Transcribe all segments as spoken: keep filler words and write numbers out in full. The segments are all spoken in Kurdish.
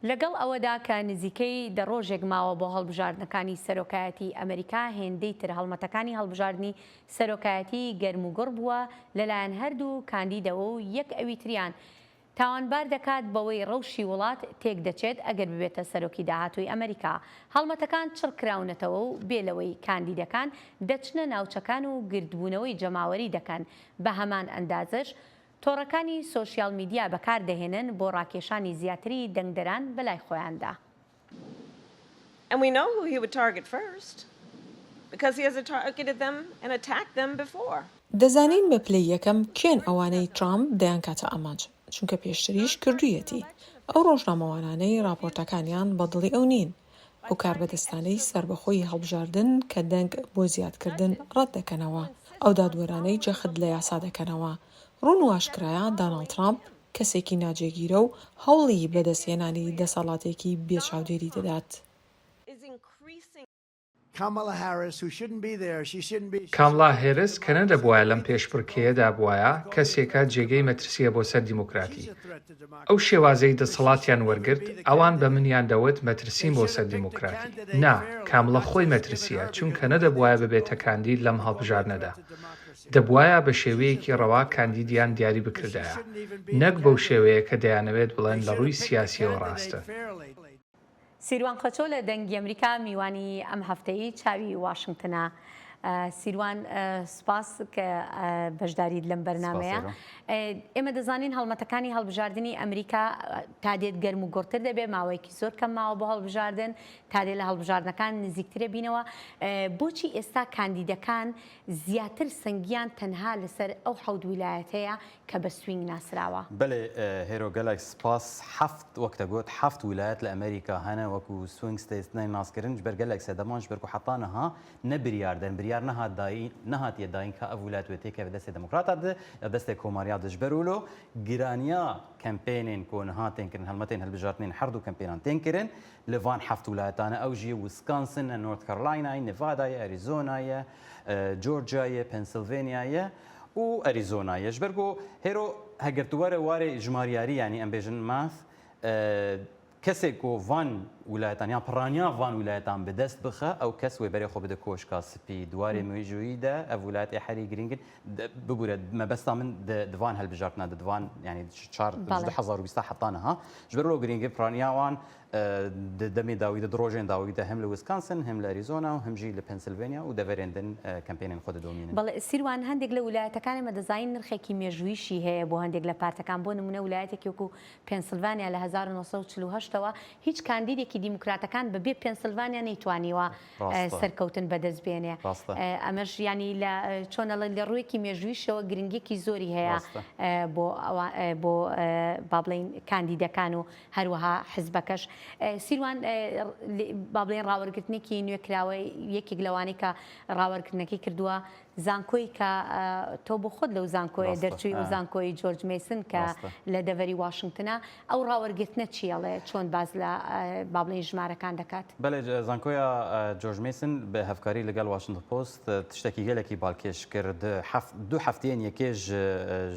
لەگەڵ ئەوەدا کە نزیکەی دە ڕۆژێک ماوە بۆ هەڵبژاردنەکانی سەرۆکایەتی ئەمریکا، هێندەی تر هەڵمەتەکانی هەڵبژاردنی سەرۆکایەتی گەرم و گوڕ بووە لەلایەن هەردوو کاندیدەوە و یەک ئەوی تریان تاوانبار دەکات بەوەی ڕەوشی وڵات تێک دەچێت ئەگەر ببێتە سەرۆکی داهاتووی ئەمریکا. هەڵمەتەکان چڕ کراونەتەوە و بێ لەوەی کاندیدەکان دەچنە ناوچەکان و گردبوونەوەی جەماوەری دەکەن، بە هەمان ئەندازەش تۆڕەکانی سۆشیال میدیا بەکاردەهێنن بۆ ڕاکێشانی زیاتری دەنگدەران بەلای خۆیاندا. And we know who he would target first because he has targeted them and attacked them before. دەزانین بە پلەی یەکەم کێن ئەوانەی ترامپ دەیانکاتە ئامانج، چونکە پێشتریش کردوویەتی. ئەو ڕۆژنامەوانانەی ڕاپۆرتەکانیان بە دڵی ئەو نین، ئەو کاربەدەستانەی سەربەخۆی هەڵبژاردن کە دەنگ بۆ زیادکردن ڕەت دەکەنەوە، ئەو دادوەرانەی جەخت لە یاسا دەکەنەوە. ڕوون و ئاشکرایە داناڵد ترامپ کەسێکی ناجێگیرە و هەوڵی بەدەستهێنانی دەسەڵاتێکی بێ چاودێری دەدات. Kamala Harris, who shouldn't be there, she shouldn't be. کاملا هێرس کە نەدەبوایە لەم پێشبڕکێیەدا بوایە، کەسێکە جێگەی مەترسیە بۆ سەر دیموکراتی. ئەو شێوازەی دەسەڵاتیان وەرگرت، ئەوان بە منیان دەوت مەترسیم بۆ سەر دیموکراتی. نا، کاملا خۆی مەترسیە، چونکە نەدەبوایە ببێتە کاندید لەم هەڵبژاردنەدا. دەبوایە بە شێوەیەکی ڕەوا کاندیدیان دیاری بکردایە، نەک بەو شێوەیە کە دەیانەوێت بڵێن لە ڕووی سیاسیەوە ڕاستە. سیروان قەچۆ لە دەنگی ئەمریکا میوانی ئەم هەفتەی چاوی واشنگتنە. سیروان، سپاس کە بەشداریت لەم بەرنمەیە. ئێمە دەزانین هەڵمەتەکانی هەڵبژاردننی ئەمریکا تا دێت گەرم و گوڕتر دەبێت، ماوەیەکی زۆر کەم ماوە بۆ هەڵبژاردن، تا دێت لە هەڵبژاردنەکان نزیکترە بینەوە. بۆچی ئێستا کاندیدەکان زیاتر سنگیان تەنها لەسەر ئەو حەوت ویلایەتەیە کە بە سوینگ ناسراوە؟ بەێ، هێرۆ گەلێک سپاس. هەفت، وەک تە گوت، هەفت ویلایەت لە ئەمریکا هەنە وەکو سوینگ ستەیت نای ناسکردن، جبەر گەلێک سەدەمان، جبەر کو حتا نەها نە بریار دەن، بریار نەهات داین، نەهاتیە داین کە ئەڤولات وێ تێکەوێ دەستێ دموکراتا دە یا دەستێ کۆماریا دژبەر ولۆ گرانیا کەمپێنێن کۆ نەها تێنکردن، هەڵمەتێن هەلبژارتنێن هەردوو کەمپێنان تێنکردن لە ڤان هەفت ولایەتانە، ئەو ژیە ویسکانسن، نۆرت کارلاینای، نڤادایە، ئەریزۆنایە، جۆرجایە، پەنسلڤێنیایە و ئەریزۆنایە. جبەر گۆ هێرۆ هەگرتووەرە وارێ ژماریاری، یعنی ئەم بێژن ماث، کەسێک کۆ ڤان ولایەتان یا پڕانیا ڤان ولایەتان بە دەست بخە، ئەو کەس وێ بەرێ خۆ بدە کۆشکا سپی دوارێ مێژوویی دە ئەڤولاتێ حەری گرنگن. ببوورە، مەبەستا من دڤان هەلبژارتنا دە دڤان، یعنی چار هەزار و بیست حتانەها. جبەر لۆ گرنگی پڕانیاوان دەمێ داویدە، دڕۆژێن داویدە، هەم لە ویسکانسن، هەم لە ئەریزۆنا و هەمژی لە پەنسلڤێنیا و دەڤێرێندن کەمپێنێن خۆ دەدۆمینن. بەڵێ سیروان، هەندێک لە ولایەتەکانێمە دەزانین نرخێکی مێژوویشی هەیە بۆ هەندێک لە پارتەکان، بۆ نمونە ولایەتێکی وەکو پێنسلڤانیا لە هەزار و نۆ سەد و چل و هەشتەوە هیچ کاندیدێکی دیموکراتەکان بەبێ پێنسلڤانیا نەیتوانیوە سەرکەوتن بەدەست بێنێ. ئەمەش یانی لە چۆنەڵە لە ڕوویەکی مێژوویشەوە گرنگێکی زۆری هەیە بۆ بۆ با بڵین کاندیدەکان و هەروەها حزبەکەش. سیروان، با بڵین ڕاوەرگرتنێکی نوێکراوە، یەکێک لەوانەی کە ڕاوەرگرتنەکەی کردووە زانکۆی کە تۆ بۆ خۆت لەو زانکۆیە دەرچووی، ئەو زانکۆی جۆرج مەیسن کە لە دەڤەری واشنگتنە، ئەو ڕاوەرگرتنە چیەڵێ؟ چۆن باز لە با بڵێن ژمارەکان دەکات؟ بەڵێ، زانکۆیە جۆرج مەیسن بە هەڤکاری لەگەڵ واشنگتن پۆست تشتێکی گەلێکی بالکێش کرد. دوو هەفتەیەن یەکێ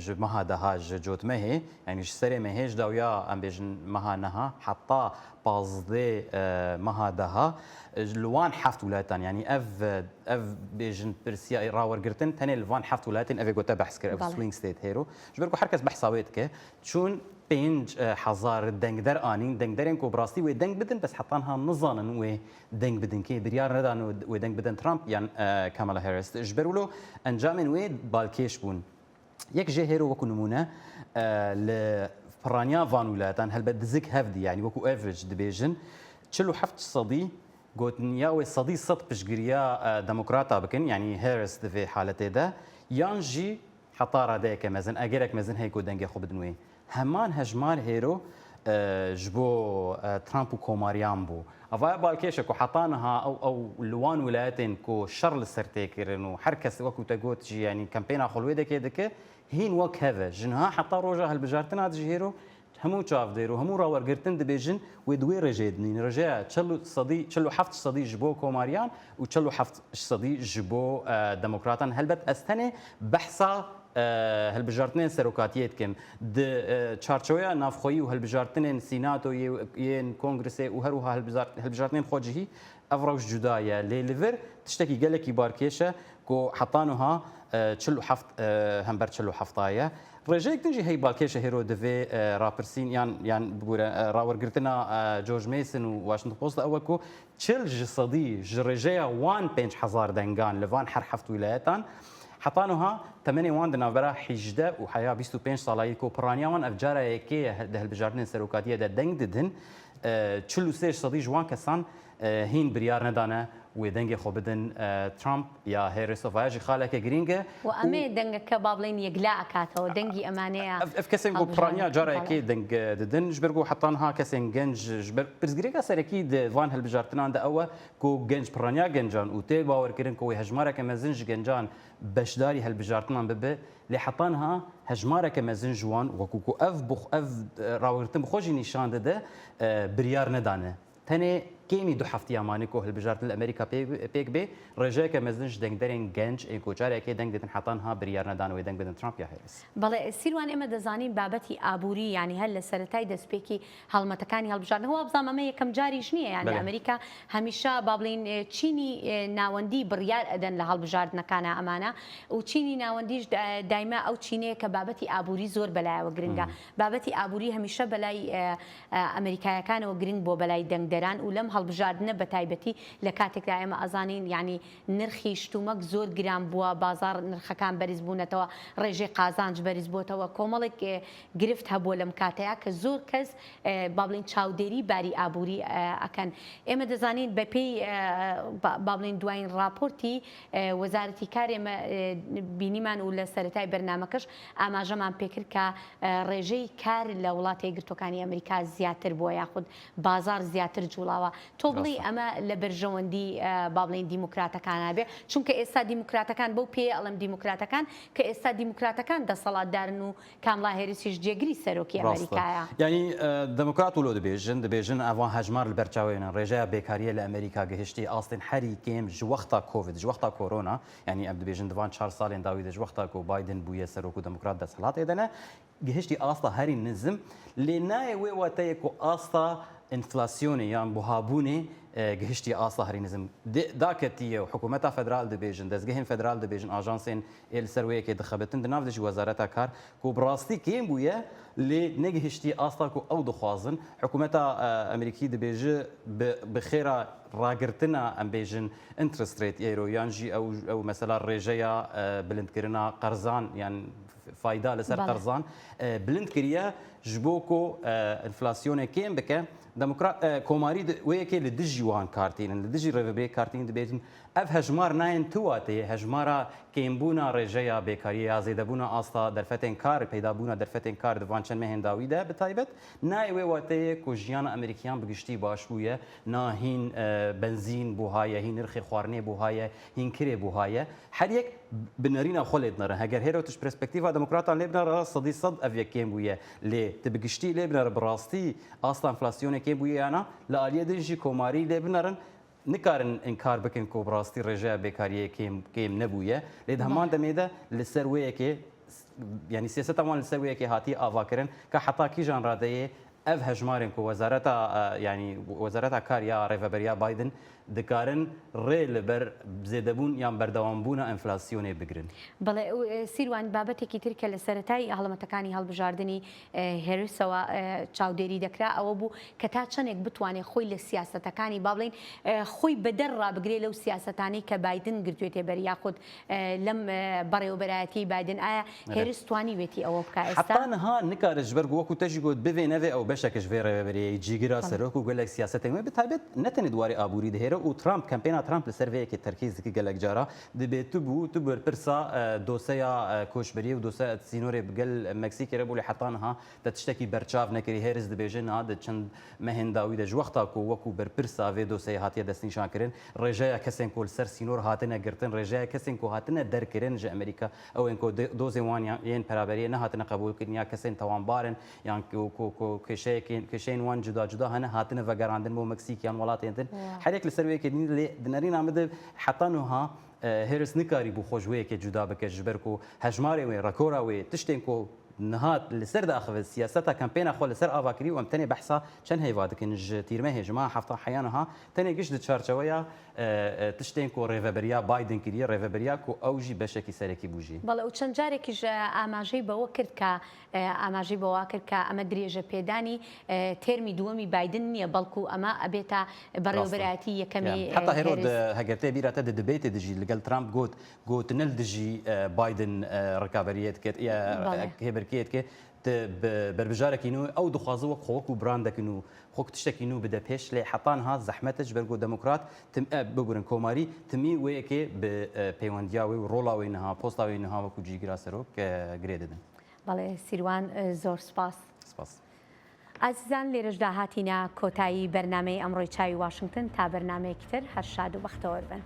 ji meha deha ji cotmehê, yanî ji serê mehê ji dawiya em bêjin meha neha heta pazdê meha deha, li wan heft welayetan, yanî ev ev bêjin pirsiya rawergirtin tenê li van heft welayetên evê gote behs kir, ev swing state hêro. Ji ber ku her kes behsa wê dike, çûn pênc hezar dengder anîn, dengderên ku bi rastî wê deng bidin, bes heta niha nizanin wê deng bidin kê, biryar nedan wê deng bidin Trump yan Kamala Harris. Ji ber wilo encamên wê balkêş bûn. Yek jê hêro wekû nimûne, e, li piraniya van wîlayetan helbet dizik hev dî, yanî wekû average dibêjin, çil û heft sedî gotin ya wê sedî sed piştgiriya, e, demokrata bikin, yanî Harris di vê haletê de, yan jî heta radeyeke mezin, egerek mezin heye ku dengê xwe bidin wê. Heman hejmar hêro, e, ji bo, e, Trump û komariyan bû. Evaya balkêş e ku heta niha ew, ew li wan wilayetên ku şer li ser tê kirin û her kes wekû te got jî, yanî kempêna xwe li wê dekê dike, hîn wek hev e. Ji niha heta roja hilbijartina de jî hêro Hemû çavdêr û hemû rawergirtin dibêjin wê di wê rêjeyê dinîn. Rêjeya çil û sedî, çil û heft sedî ji bo komariyan û çil û heft sedî ji bo, e, demokratan. Helbet ez tenê behsa, e, hilbijartinên serokatiyê dikim. Di, e, çarçoweya navxweyî û hilbijartinên sînato yê, yên kongresê û her wiha hilbizart-, hilbijartinên xwecihî, ev rewş cuda ye. Lê li vir tiştekî gelekî balkêş e ku heta niha, e, çil û heft, e, hember çil û heft ye. Rêjeyek din jî hey balkêş e hêro divê, e, rapirsîn yan, yan bigure, e, rawergirtina, e, George Mason û Washington Post ew e ku çil ji sedî ji rêjeya wan pênc hezar dengan li van her heft wîlayetan heta niha temenê wan di navbera hejde û heya bîst û pênc salayî ku piraniya wan ev cara yekê ye di hilbijartinên serokatiyê de deng didin, e, çil û sê sedî ji wan kesan, e, hîn biryar nedane wê dengê xwe bidin, e, Trump ya Harris. Vaya jî xaleke girîng e. و ئەمێ دەنگەکە با بڵێن یەکلا ئەکاتەوە، دەنگی ئەمانەیە. Ev, ev kesên ku piraniya cara yekê deng, e, didin, ji ber ku heta niha kesên genc ji ber pirsgirêka serekî di van hilbijartinan de ew e ku genc, piraniya gencan û tê bawerkirin ku wê hejmareke mezin ji gencan beşdarî hilbijartinan bibe, lê heta niha hejmareke mezin ji wan, wekû ku ev bi xwe, ev, e, rawergirtin bi xwe jî nîşan dide, e, biryar nedane. Tenê kêmî du heftiya mane ku hilbijartin li Amerîka pê-, pêk bê, rêjeyeke mezin ji dengderên genc ên ku cara yekê deng didin heta niha biryar nedane wê deng bidin Trump ya Harris. بەڵێ، سیروان، ئێمە دەزانین بابەتی ئابووری، یانی هەر لە سەرەتای دەستپێکی هەڵمەتەکانی هەڵبژاردن، وابزانم ئەمە یەکەم جاریش نییە، یانی ئەمریکا هەمیشە با بڵێن، ئێ، چینی، ئێ، ناوەندی بڕیار ئەدەن لە هەڵبژاردنەکانە ئەمانە، و چینی ناوەندیش دا-، دایما ئەو چینەیە کە بابەتی ئابووری زۆر بەلایەوە گرنگە. بابەتی ئابووری هەمیشە بەلای، ئێ، ئێ، ئەمریکایەکانەوە گرنگ بۆ بەلای دەنگدەران، و لەم هەڵبژاردنە بە تایبەتی لە کاتێکدا ئێمە ئەزانین، یعنی، نرخی شتومەک زۆر گران بووە، بازار نرخەکان بەرز بوونەتەوە، ڕێژەی قازانج بەرز بووەتەوە، کۆمەڵێک، ئێ، گرفت هەبووە لەم کاتەیە کە زۆر کەس، ئێ، با بڵێن چاودێری باری ئابووری، ئێ، ئەکەن. ئێمە دەزانین بە پێی، ئێ، با-، با بڵێن دوایین راپۆرتی، ئێ، وەزارەتی کار ئێمە، ئێ، بینیمان و لە سەرەتای بەرنامەکەش ئاماژەمان پێکرد کە، ئێ، ڕێژەی کار لە وڵاتە یەکگرتوەکانی ئەمریکا زیاتر بووە یاخود بازار زیاتر جوڵاوە. تۆ بڵێ ئەمە لە بەرژەوەندی، ئە، با بڵێن دیموکراتەکانە بێ؟ چونکە ئێستا دیموکراتەکان، بەو پێیە ئەڵێم دیموکراتەکان، کە ئێستا دیموکراتەکان دەسەڵاتدارن و کاملا هێریسیش جێگری سەرۆکی ئەمریکایە. یعنی، ئە، دموکرات وڵۆ دبێژن، دبێژن ئەوان هەژمار لە بەرچاوێنن. ڕێژەیە بێکاریە لە ئەمریکا گەهشتی ئاستین هەری کێم ji wexta Covid، ji wexta Corona، یعنی ئەم دبێژن di van çar salên dawî de ji wexta ku Biden bûye serok û demokrat desthilatê de ne. Gihiştî asta herî nizim, lê nayê wê wateyê ku asta enflasyonê yan buhabûnê, e, gihiştî asta herî nizim. Di-, daketiye û hikûmeta federal dibêjin, dezgehên federal dibêjin, ajansên ê li ser wê yekê dixebitin, di nav de jî wezareta kar, ku bi rastî kêm bûye, lê negihiştî asta ku ew dixwazin. Hikûmeta, e, Amerîkî dibêji bi, bi xêra ragirtina, em bêjin, interest rate êro, yan jî ew, ew mesela rêjeya, e, bilindkirina qerzan, yan fayda li ser Bele. qerzan, e, bilind kiriye ji bo ku, e, enflasyonê kêm bike. Demokrat, e, komarî di, wê yekê li dijî wan kar tînin, li dijî rêvebirê kar tînin, dibêjin ev hejmar nayên tu wateyê, hejmara kêmbûna rêjeya bêkariyê ya zêdebûna asta derfetên kar, peydabûna derfetên kar di van çend mehên dawî de bi taybet, nayê wê wateyê ku jiyana Amerîkiyan bi giştî baş bûye, na hîn, e, benzîn buha ye, hîn nirxê xwarinê buha ye, hîn kirê buha ye. Her yek bi nerîna xwe lê dinere. Heger hêro tu ji perspektîfa demokratan lê binere, sedî sed ev yek kêm bûye. Lê tu bi giştî lê binere, bi rastî asta enflasyonê kêm bûye ya na, li aliyê din jî komarî lê binerin, nikarin inkar bikin ku bi rastî rêjeya bêkariyê kêm, kêm nebûye. Lê di heman Bele. demê de li ser wê yekê, yanî siyaseta wan li ser wê yekê hatiye avakirin, ka heta kîjan radeyê ev hejmarên ku wezareta, e, yanî wezareta kar ya rêveberiya Biden dikarin rê li ber zêdebûn yan berdewambûna enflasyonê bigirin. بەڵێ، ئەو، ئێ، سیروان، بابەتێکی تر کە لە سەرەتای هەڵمەتەکانی هەڵبژاردنی، ئێ، هێریسەوە، ئێ، چاودێری دەکرا، ئەوە بوو کە تا چەندێک بتوانێت خۆی لە سیاسەتەکانی، با بڵێن، ئێ، خۆی بەدەر ڕابگرێ لەو سیاسەتانەی کە بایدن گرتوێتێ بەر، یاخود، ئێ، لەم، ئێ، بەڕێوەبەرایەتی بایدن. ئایا ئەرێ. هێرس توانیوێتی ئەوە بکا ئێستا؟ حتا نها نکارە، ji ber ku wekû te jî got bivê nevê ew Beşek ji vê rêveberiyê cîgira serok û gelek siyasetên wê bi taybet ne tenê di warê aborî dihêre û Trump, kampêna Trump li ser vê yekê terkîz dike gelek cara. Dibê tu bû, tu berpirsa, e, doseya, e, koçberiyê û doseya sînorê bi gel Meksîkê re bû, lê heta niha te tiştekî berçav nekirî. Harris dibêje niha di çend mehên dawî de ji wexta ku wekû berpirsa vê doseyê hatiye destnîşankirin, rêjeya kesên ku li ser sînor hatine girtin, rêjeya kesên ku hatine derkirin ji Amerîka, ew ên ku de-, dozên wan ya-, yên peraberiyê nehatine qebûlkirin ya kesên tawanbar in, yan ku, ku, ku kêşeyekên, kêşeyên wan cuda cuda hene, hatine vegerandin bo Meksîk yan welatên din. Ya. Herek li ser wê yekê din, lê di nerîna min de heta niha, e, Harris nikarîbû xwe ji wê yekê cuda bike, ji ber ku hejmarê wê, rekora wê, tiştên ku niha li ser diaxive, siyaseta kampêna xwe li ser ava kirî û em tenê behsa çend heyva dikin ji tîrmehê, ji meha hefta heya niha, tenê giş di çarçeweya, e, e, tiştên ku rêveberiya Biden kiriye, rêveberiya ku ew jî beşekî serekî bû jî. بەڵێ، و چەند جارێکیش ئاماژەی بەوە کرد کە ئاماژەی بەوە کرد کە ئەمە درێژە پێدانی تێرمی دووەمی بایدن نییە، بەڵکو ئەمە ئەبێتە بەڕێوەبەرایەتی یەکەمی. حتا هێرۆ هێرس. Heger tê bîra te di debêtê de jî li gel Trump got, got ne li dijî, e, Biden, e, rikaberiyê dike, e, Belê. Hêberkiyê dike. Ti bi berbijarekî nû, ew dixwaze wek xwe wekû brandekî nû, xwe tiştekî nû bide pêş, lê heta niha zehmet e, ji ber ku demokrat tim-, e, bibirin komarî, timî wê yekê bi, e, pêwendiya wê û rola wê niha, posta wê niha wekû cîgira serok, e, girê didin. بەڵێ، سیروان، زۆر سپاس. سپاس. ئازیزان، لێرەشدا هاتینە کۆتایی بەرنامەی ئەمڕۆی چاوی واشنگتن. تا بەرنامەیەکی تر، هەر شاد و بەختەوەر بن.